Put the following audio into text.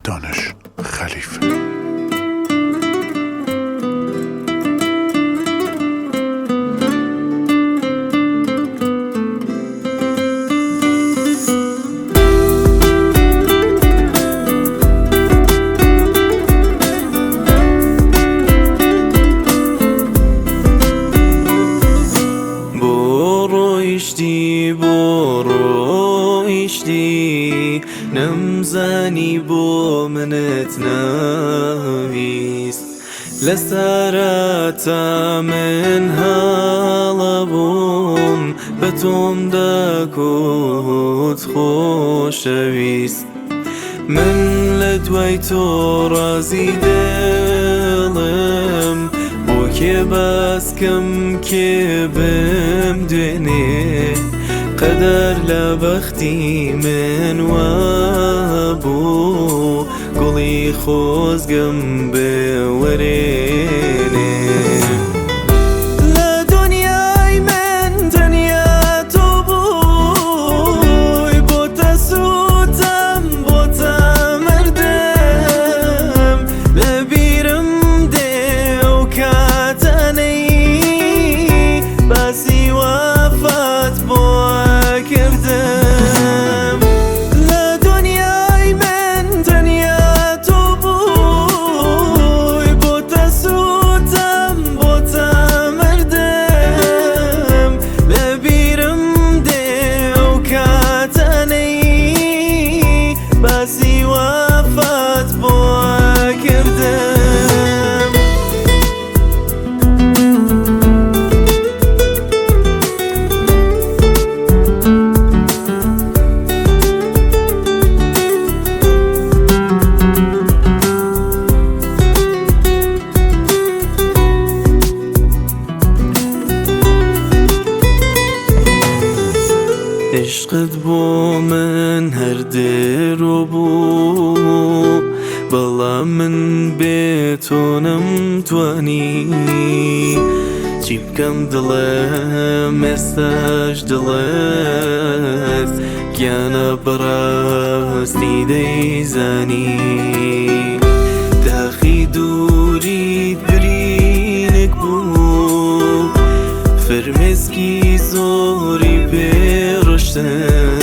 دانش خەلیف. بۆ ڕۆیشتی بۆ ڕۆیشتی نەمزانی بۆ منت ناویست لە سەرەتا من هەڵە بووم بە تۆم دەگوت خۆشەویست من لە دوای تۆ ڕازی دڵم بۆ کێ باسکەم کێ بم دوێنێ قەدەر لە بەختی من وابوو گوڵی خۆزگەم بوەرێنێ لە دنیای من تەنیا تۆ بووی بۆتە سووتم بۆتە مردم لە بیرم دێ ئەو کاتانەی باسی وەفات بۆ کردم لە دنیای من تەنیا تۆ بووی بۆتە سووتم بۆتە مردم لە بیرم دێ ئەو کاتانەی باسی وەفات بۆ کردم. عشقت بۆ من هەر درۆ بوو بەڵام من بێ تۆ نەمتوانی چی بکەم دڵم ئێستاش دڵت گیانە بەڕاستی دەیزانی داخی دووریت برینێک بوو فرمێسکی زۆری پێڕشتم.